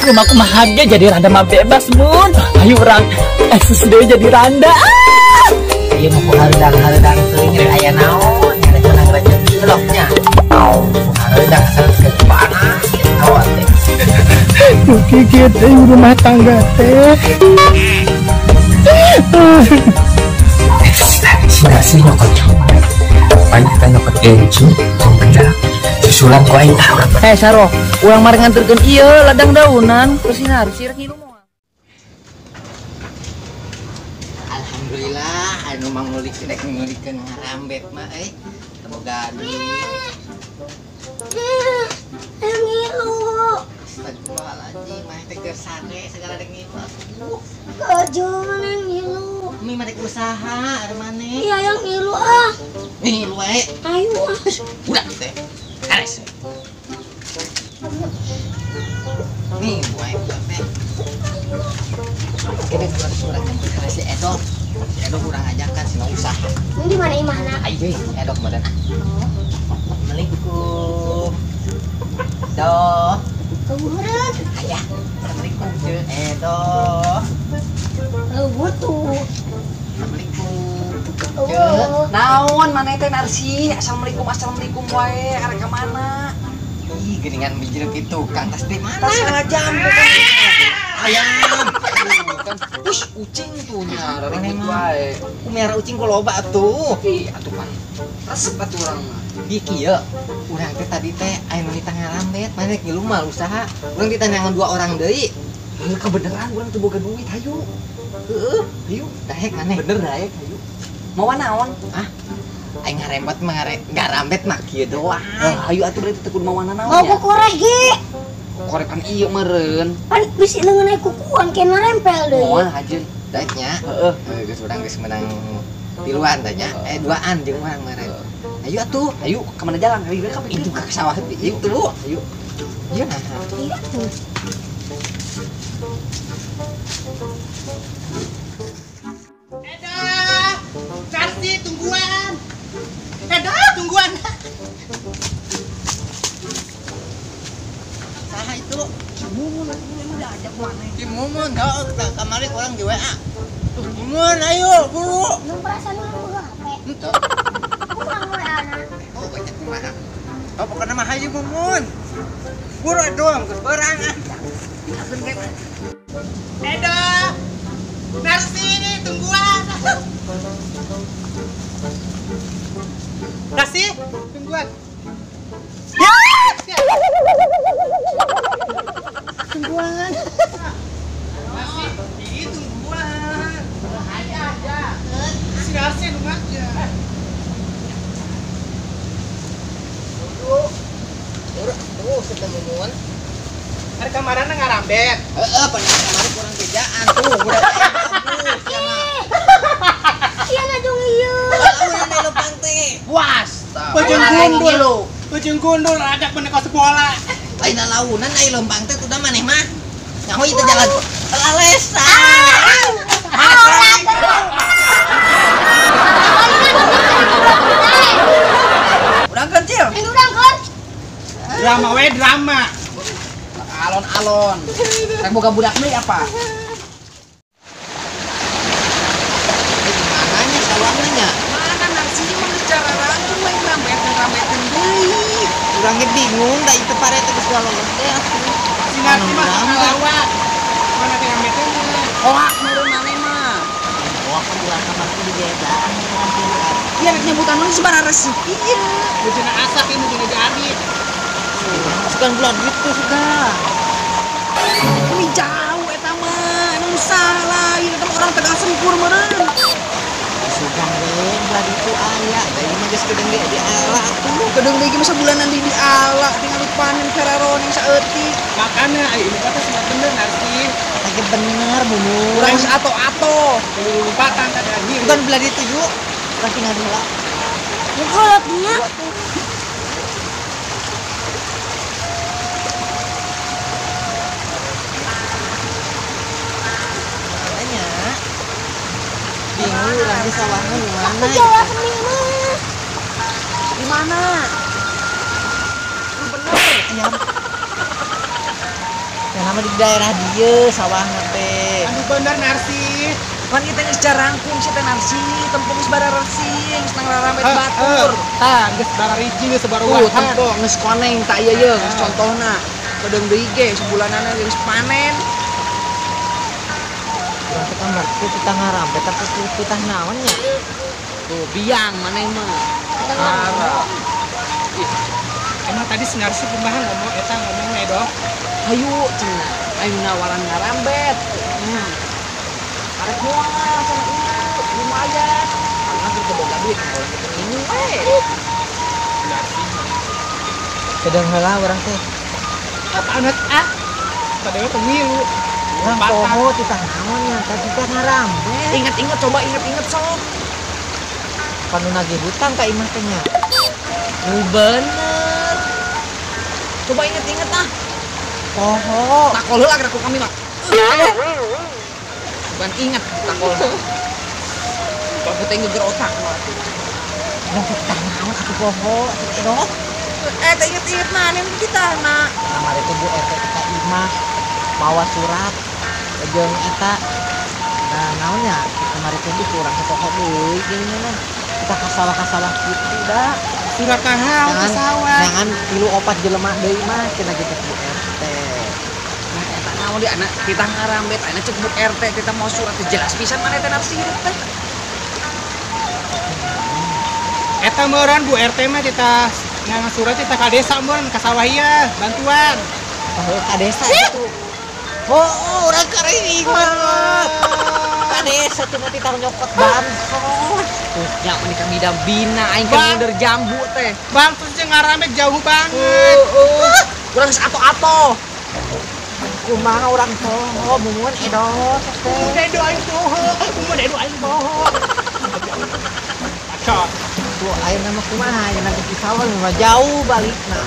Rumah kumaha ge jadi randa mah bebas mun. Ayo urang eksis deui jadi randa. Ieu mah hareudang-hareudang teuing rek aya naon, rek menang rezeki bloknya. Hareudang asal geus panas hawa teh. Gigit euy rumah tangga teh. Si nyokot copet. Paling kita nyokot keju, bener. Susulan ku aing tah urang. Eh Saro, urang mari nganterkeun ieu ladang daunan ke sinar sirek ngilu moal. Alhamdulillah anu mangulik rek ngulikeun ngarambet mah euy. Boga duit. Ayo ngilu. Astagfirullahaladzim, mah teh keur sare segala rek ngilu atuh. Gajo mana ngilu. Mi mah rek usaha ari maneh. Iya yang ngilu ah. Ngilu wae. Ayo ah. Budak teh. Ares. Nih wae budak teh. Kene urang nyampe ka si Edo. Si Edo urang ajakan sina usaha. Ini di mana imahna? Ayo si Edo kemarin. Assalamualaikum. Doh. Keburan. Ayah. Assalamualaikum Ceu Edo. Butuh. Assalamualaikum. Ceu. Naon maneh teh Narsi? Assalamualaikum assalamualaikum wae arek ka mana? Ih, geuningan bijil kitu Kang tas di mana? Tas jambu kan. Ayam. Ush, ucing tuh nya raribut wae. Ku miara ucing ku loba atuh. Ih, atuh pan. Resep atuh urang mah. Ih kieu, urang teh tadi teh aya nu ngarambet, maneh ngilu mah usaha. Urang ditanyangan dua orang deui. Heuh, kebeneran urang teu boga duit, hayu. Heueuh, hayu. Daek maneh. Bener daek, hayu. Mawa naon? Hah? Aing ngarembet mah ngarambet mah kieu doang. Hayu atuh berarti teu kudu mawa naon. Mau kukoreh ge. Korepan ieu meureun. Pan bisi leungeun aya kukuan kena rempel deui. Moal hajeun. Daek nya. Heeh. Geus urang geus menang tiluan teh nya. Duaan jeung urang meureun. Ayo atuh, ayo ke mana jalan? Ayo ke itu ke sawah itu. Ayo. Iya nah. Iya tuh. Edo, Narsi tungguan. Edo, tungguan. Saha itu? Si Mumun, emang diajak mana? Si Mumun, heuh, kamari urang di WA. Mumun, ayo buru. Nu perasaan lu boga HP. Henteu. Oh, banyak kumaha. Oh, pokoknya mah hayu Mumun. Buru doang geus beurang ah. Edo. Narsi tungguan. Narsi, tungguan. Tungguan. Narsi, ini tungguan. Aja aja. Si Narsi nu aja. Tuh, sedang Mumun. Hari kamarana ngarambet. Heeh, pan kamari kurang bejaan tuh, budak bagus ya mah. Sia ngajung ieu. Lamun aya lempang teh. Puas. Beujeung gundul. Beujeung gundul ajak bener ka sekolah. Lain launan aya lempang teh tuh maneh mah. Nyaho ieu teh jalan lalesan. Urang kecil. Urang kan. Drama we drama. Alon-alon. Rek boga budak deui apa? Di mananya sawahna nya? Mana Narsi mah geus cararangkeun we ngrambet-ngrambeteun deui. Urang ge bingung da ieu pare teh geus loloh teh atuh. Si Narsi mah ngalawa. Mana teh ngrambetkeun? Hoak meureun maneh mah. Hoak kan urang kamar teh dibedaan. Ieu rek nyebutan mun sabaraha resep ieu. Bejana asak ieu bejana jadi. Sugan bulan gitu sudah. Ini jauh eta mah, emang salah ieu eta orang Tegal Sempur meureun. Sugan we bulan itu aya, da ieu mah geus kedeung ge di ala atuh. Kedeung deui ge mah sabulanan di ala tinggal dipanen kararoning saeutik. Makana aya ini kata semua bener Narsi. Eta ge bener Mumun. Urang geus ato-ato. Lompatan tadi anjir. Bukan bulan itu yuk. Urang tinggal heula. Mukulotnya. Bingung lagi sawahnya di mana? Aku jalan sendiri mah. Di mana? Lu bener. Ayam. Yang di daerah dia sawahna teh. Anu bener Narsi. Pan kita geus carangkung si teh Narsi, tempo geus bararesi, geus nang rarambet batur. Tah, geus barariji geus baruahan. Tempo geus koneng tak ieu ye, geus contohna. Kedeung deui ge sebulanana geus panen. Urang teh ngerti kita ngarambet tapi kita naon nya. Tuh biang maneh mah. Emang tadi si Narsi kumaha ngomong eta ngomongna Edo? Hayu cenah, ayo nawaran ngarambet. Arek moal cenah ieu, lumayan. Karena keur boga duit kalau kita ini we. Narsi. Kedeung heula urang teh. Apaan ah? Padahal pemilu. Urang poho titah naon nya, tadi teh ngarambet. Ingat-ingat coba ingat-ingat sok. Panu nagih hutang ka imah teh nya. Bener. Coba ingat-ingat ah. Poho. Takol heula geura ku kami mah. Bukan ingat takol. Bapak teh ngeger otak mah. Urang titah naon atuh poho atuh. Teh inget-inget mana yang kita nak. Kamari teh Bu RT kita imah mawa surat jeung eta. Nah, naonnya kamari teh urang teh poho deui geuning mah. Kita ka sawah-ka sawah kitu da. Surat naon ka sawah. Jangan tilu opat jelema deui mah cenah gitu Bu RT. Nah, eta naon di anak kita ngarambet ayeuna cek Bu RT kita mau surat teh jelas pisan maneh teh Narsi hidup teh. Eta meureun Bu RT mah kita ngangan surat kita ka desa meureun ka sawah ieu bantuan. Oh, ka desa itu. Oh, urang kareng mah. Ka desa cuma titah nyokot bansos. Tuh, nya meni kami bina aing keur mundur jambu teh. Bansos jeung ngarambet jauh banget. Urang geus ato-ato. Kumaha urang poho mumun Edo teh. Edo aing poho, mumun Edo aing poho. Acot. Tuh ayeuna mah kumaha ayeuna di sawah mah jauh balikna.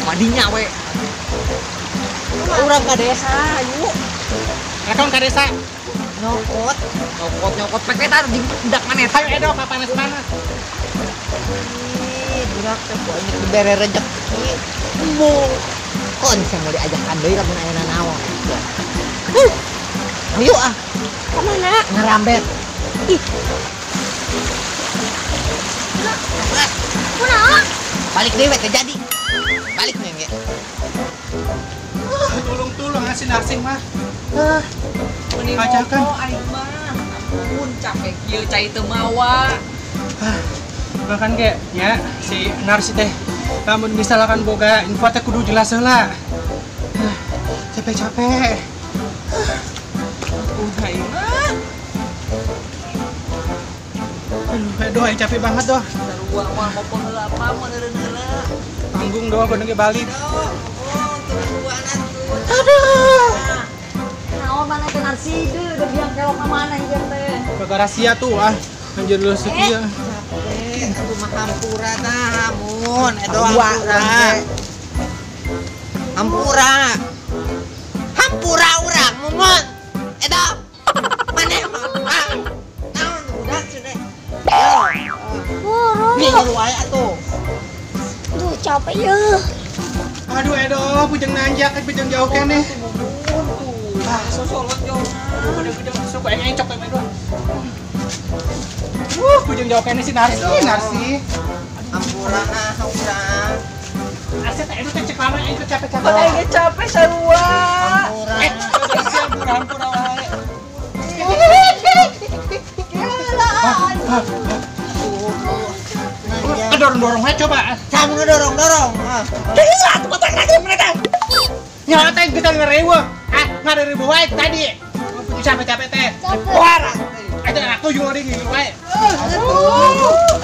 Madinya we. Urang ka desa ayo. Rekon ka desa. Nyokot, nyokot nyokot pek eta jeung budak maneh. Hayu Edo ka panas-panas. Ih, budak teh poe dibere rejeki. Embung. Kon saya mau diajakan deui lamun aya nanaon. Ayo ah. Ka mana? Ngarambet. Ih. Kunaon? Balik deui we teh jadi. Balik nih ge. Tulung-tulung si Narsi mah. Mending ajakan. Aing mah. Ampun capek kieu cai teu mawa. Bahkan ge nya si Narsi teh lamun misalkan boga info teh kudu jelas heula. Capek-capek. Udah aing mah. Aduh, Edo aing capek banget doh. Sarua moal ngopo heula apa meureun heula. Tanggung doh kudu ge balik. Aduh. Naon mana teh Narsi deui udah biang kelok ka mana ieu teh. Gara sia tuh ah. Anjir lu setia. Capek atuh mah hampura tah mun Edo hampura. Hampura. Hampura urang mumun. Edo. Maneh mah. Naon budak cenah. Buru. Ngilu wae atuh. Duh capek yeuh. Aduh Edo, pujeng nanjak, pujeng jauh keneh. Ah, sosolot jauh. Aduh, suku aing encok teh Edo. Pujeng jauh keneh si Narsi, Narsi. Hampura ah, urang. Asa teh Edo teh cek lama aing teh capek-capek. Aing ge capek sarua. Hampura. Narsi hampura hampura wae. Dorong-dorong aja coba. Sama ngedorong-dorong. Gila, tuh kotak lagi mereka. Nyawa teh kita ngerewe. Ah, ngarewe wae tadi. Capek-capek teh. Wah. Eta anak tuyul deui ngilu wae.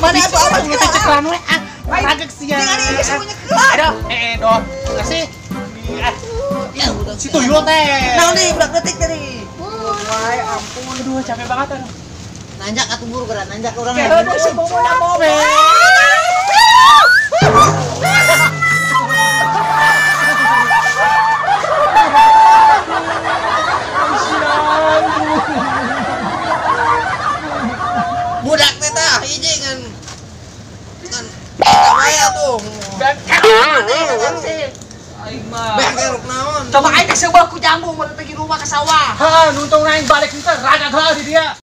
Mana atuh awas kita ceklan we. Ah, ragek sia. Tinggal ini semuanya kelar. Aduh, Edo. Kasih. Ya udah. Si tuyul teh. Naon deui budak detik tadi. Wah, ampun. Aduh, capek banget aduh. Nanjak atuh buru geura, nanjak urang. Aduh, si Momo mobil. Budak teh tah hiji ngan ngan eta wae atuh. Aing mah. Beh keruk naon. Coba aing teh seubeuh ku jambu mun teh rumah ke sawah. Heeh, nuntung aing balik teh ragat heula di dia.